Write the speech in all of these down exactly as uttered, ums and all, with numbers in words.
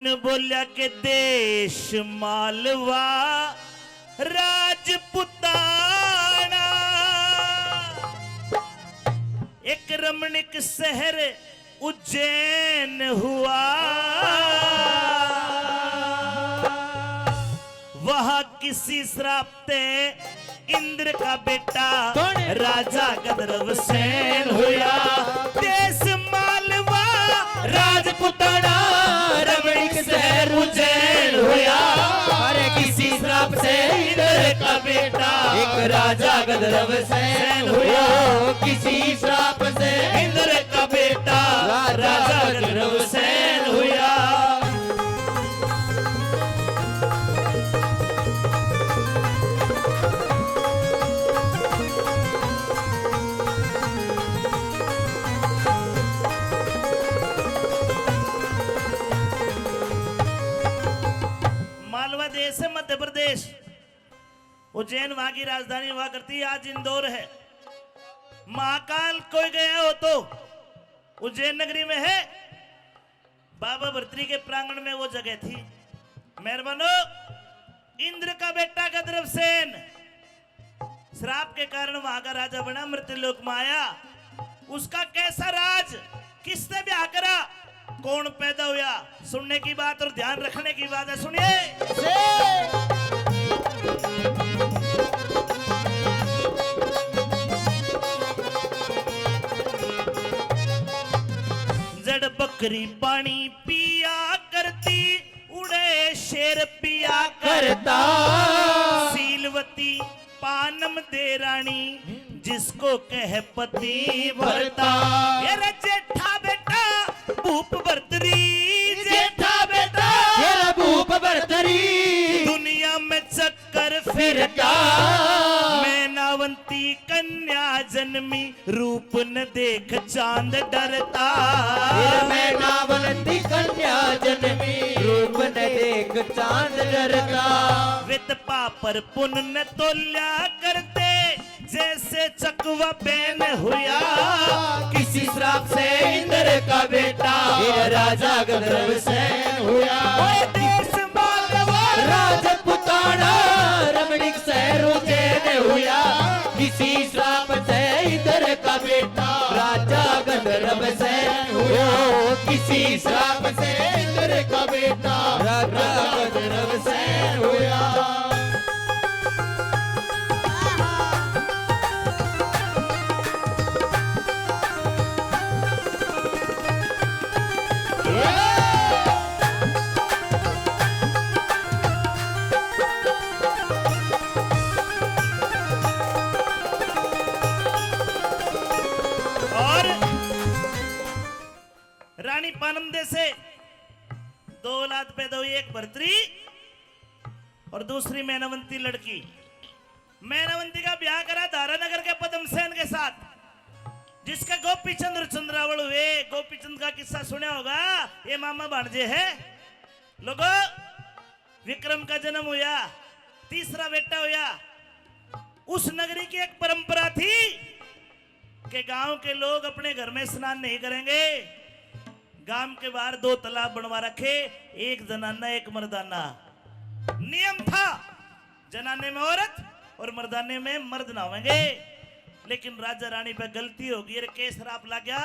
बोल्या के देश मालवा राजपुताना, एक रमणीक शहर उज्जैन हुआ। वहाँ किसी श्राप ते इंद्र का बेटा कौन? राजा गंधर्व सेन हुआ। देश मालवा राजपुताना, रमणीक शहर उज्जैन हुआ। अरे किसी श्राप से इंद्र का बेटा एक राजा गंधर्व सेन हुआ। ओ, किसी श्राप से इंद्र का बेटा राजा राजा गंधर्व सेन हुआ। मालवा देश है, मध्य प्रदेश। उज्जैन वहां की राजधानी हुआ करती, आज इंदौर है। महाकाल कोई गया हो तो उज्जैन नगरी में है। बाबा भर्तरी के प्रांगण में वो जगह थी। मेहरबानो, इंद्र का बेटा गंधर्वसेन श्राप के कारण वहां का राजा बना, मृत्युलोक में आया। उसका कैसा राज, किसने ब्याह करा, कौन पैदा हुआ, सुनने की बात और ध्यान रखने की बात है। सुनिए। जड़ बकरी पानी पिया करती, उड़े शेर पिया करता। शीलवती पानम दे रानी, जिसको कह पति भरता। ये रे जेठा बेटा भूप भरतरी, जेठा बेटा। ये रे भूप भरतरी। दुनिया में चक्कर फिरता। मैनावंती कन्या जन्मी, रूप न देख चांद डरता। फिर मैनावंती कन्या जन्मी, रूप न देख चांद डरता। वित पापर पुन न तोल्या करते, जैसे चकवा बैन हुआ। किसी श्राप से इंद्र का बेटा, फिर राजा गंधर्व सेन हुआ। ओए देश मालवा राजपुताना, रमणीक शहर उज्जैन हुआ। किसी श्राप से इंद्र का बेटा, राजा गंधर्व सेन हुआ। किसी श्राप से इंद्र का बेटा, राजा गंधर्व सेन हुआ। और रानी पानम दे से दो औलाद पैदा हुई, एक भरतरी और दूसरी मैनावंती लड़की। मैनावंती का ब्याह करा धारानगर के पद्मसेन के साथ, जिसके गोपीचंद और चंद्रावल हुए। गोपीचंद का किस्सा सुना होगा, ये मामा भाणजे है। लोगो, विक्रम का जन्म हुआ, तीसरा बेटा हुआ। उस नगरी की एक परंपरा थी कि गांव के लोग अपने घर में स्नान नहीं करेंगे, गांव के बाहर दो तालाब बनवा रखे, एक जनाना, एक मर्दाना। नियम था, जनाने में औरत और मर्दाने में मर्द नहावेंगे। लेकिन राजा रानी पे गलती हो गई, अरे के श्राप लग गया।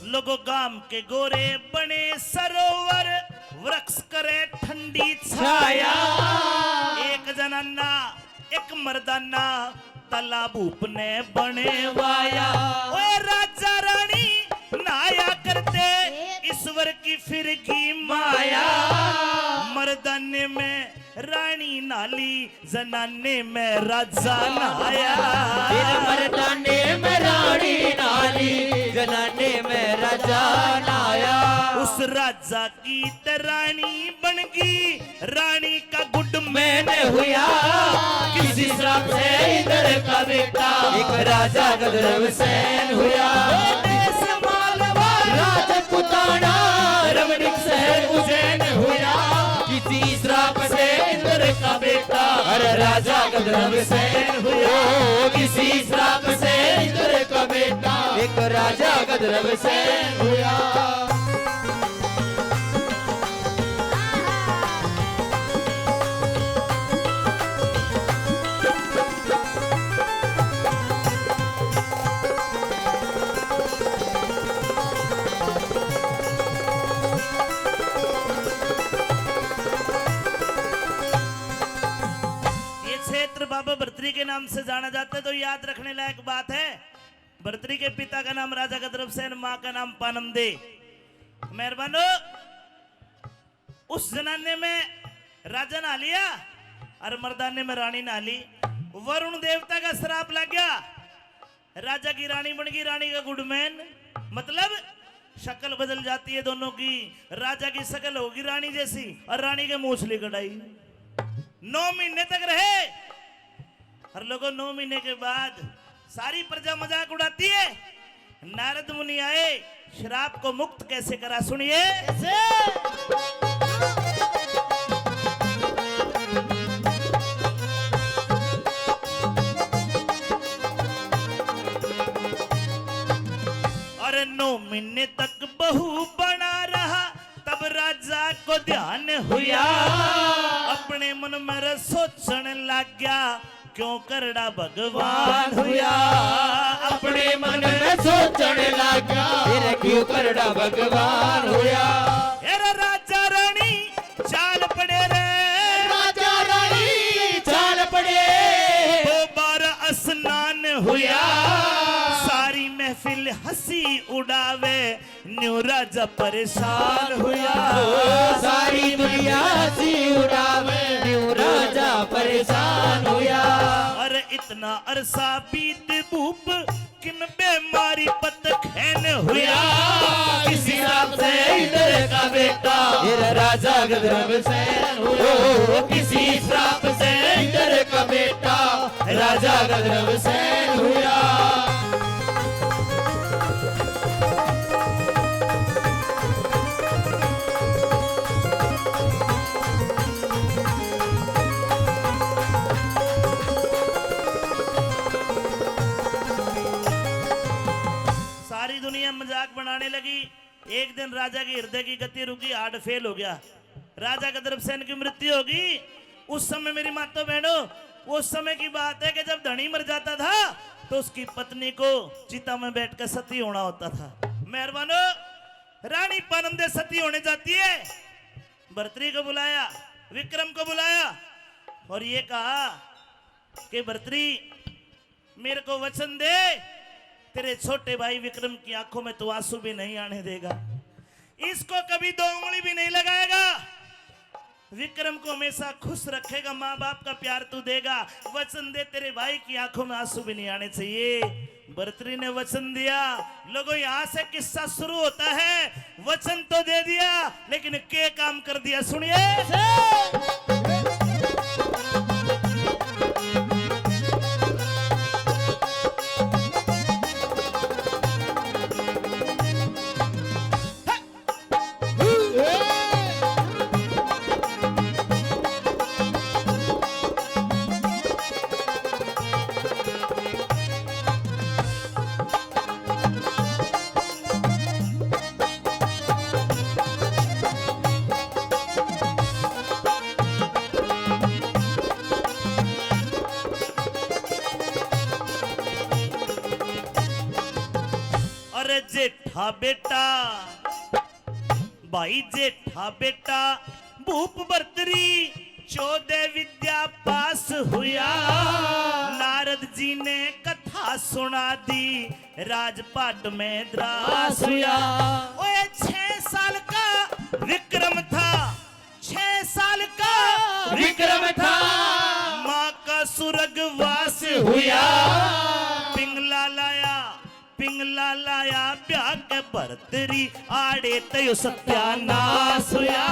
लोगो, गाम के गोरे बने सरोवर, वृक्ष करे ठंडी छाया। एक जनाना, एक मर्दाना, तालाब भूप ने बनेवाया। ओए राजा रानी नहाया करते, ईश्वर की फिर की माया। मर्दाने में रानी नाली, जनाने में राजा नहाया। फिर मर्दाने में रानी नाली, जनाने में राजा नहाया। उस राजा की त रानी बन गई, रानी का गुड मैन हुआ। किसी श्राप से इंद्र का बेटा, एक राजा गंधर्व सेन हुआ। देश मालवा राजपुताना, रमणीक शहर उज्जैन हुआ। किसी श्राप से इंद्र का बेटा, अरे राजा गंधर्व सेन हुआ। ओ, किसी श्राप से इंद्र का बेटा, एक राजा गंधर्व सेन हुआ। ये क्षेत्र बाबा भर्तरी के नाम से जाना जाता है, तो याद रखने लायक बात है। भर्तरी के पिता का नाम राजा गंधर्व सेन, माँ का नाम पानम दे। मेहरबानो, उस जनाने में राजा नहा लिया और मर्दाने में रानी नहा ली। वरुण देवता का श्राप लग गया। राजा की रानी बन गई, रानी का गुडमैन, मतलब शक्ल बदल जाती है दोनों की। राजा की शक्ल होगी रानी जैसी और रानी के मूछली कटाई। नौ महीने तक रहे। और लोगों, नौ महीने के बाद सारी प्रजा मजाक उड़ाती है। नारद मुनि आए, श्राप को मुक्त कैसे करा, सुनिए। कैसे? अरे नौ महीने तक बहू बना रहा, तब राजा को ध्यान हुआ। अपने मन में सोचण लग गया, क्यों करड़ा भगवान हुआ। अपने मन में सोचण लग गया, फिर क्यों करड़ा भगवान हुआ। अरे राजा रानी चाल पड़े रे, राजा रानी चाल पड़े। दो बार स्नान हुआ, सारी महफिल हंसी उड़ावे, न्यू राजा परेशान हुआ। ओ, सारी दुनिया हंसी उड़ावे, न्यू राजा परेशान हुआ। अरे इतना अरसा बीत भूप, किन बीमारी पत खैन हुआ। किसी श्राप से इंद्र का बेटा, मेरा राजा गंधर्व सेन हुआ। ओ, किसी श्राप से इंद्र का बेटा, राजा गंधर्व सेन हुआ। सारी दुनिया मजाक बनाने लगी। एक दिन राजा के हृदय की गति रुकी, हार्ट फेल हो गया। राजा गंधर्व सेन की मृत्यु होगी। उस समय, मेरी मातो बहनों, उस समय की बात है कि जब धनी मर जाता था तो उसकी पत्नी को चिता में बैठकर सती होना होता था। मेहरबानो, रानी पानम दे सती होने जाती है। भर्तरी को बुलाया, विक्रम को बुलाया और ये कहा कि भर्तरी, मेरे को वचन दे, तेरे छोटे भाई विक्रम की आंखों में तू आंसू भी नहीं आने देगा, इसको कभी दो उंगली भी नहीं लगाएगा, विक्रम को हमेशा खुश रखेगा, माँ बाप का प्यार तू देगा। वचन दे, तेरे भाई की आंखों में आंसू भी नहीं आने चाहिए। भर्तरी ने वचन दिया। लोगों, यहाँ से किस्सा शुरू होता है। वचन तो दे दिया, लेकिन के काम कर दिया, सुनिए। अरे जेठा बेटा, भाई जेठा बेटा, भूप भर्तरी चौदह विद्या पास हुआ। नारद जी ने कथा सुना दी, राजपाट में द्रास हुआ। ओए, छह साल का विक्रम था, छह साल का विक्रम था। माँ का स्वर्गवास हुआ। पिंगला लाया, पिंगला लाया ब्याह के भरतरी, आड़े तयो सत्यानाश हुआ।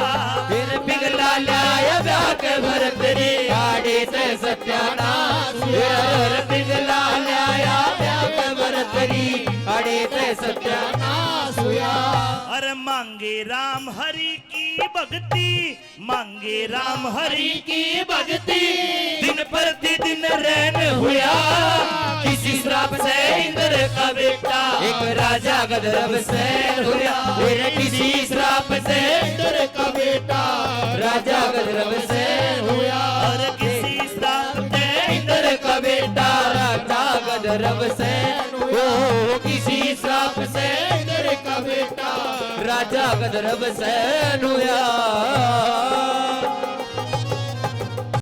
फिर पिंगला लाया ब्याह के भरतरी, आड़े ते सत्यानाश हुआ। फिर पिंगला लाया ब्याह के भरतरी, आड़े ते सत्यानाश हुआ। अरे मांग मांगे राम हरि की भक्ति, मांगे राम हरि की भक्ति। दिन प्रतिदिन रहन हुआ, किसी श्राप से इंद्र का बेटा। एक राजा गंधर्व सैन हुआ, फिर किसी श्राप से इंद्र का बेटा। राजा गंधर्व सैन हुआ, और किसी श्राप से इंद्र का बेटा। राजा गंधर्व सैन हुआ, ओ किसी श्राप से इंद्र का बेटा। राजा गंधर्व सैन हुआ।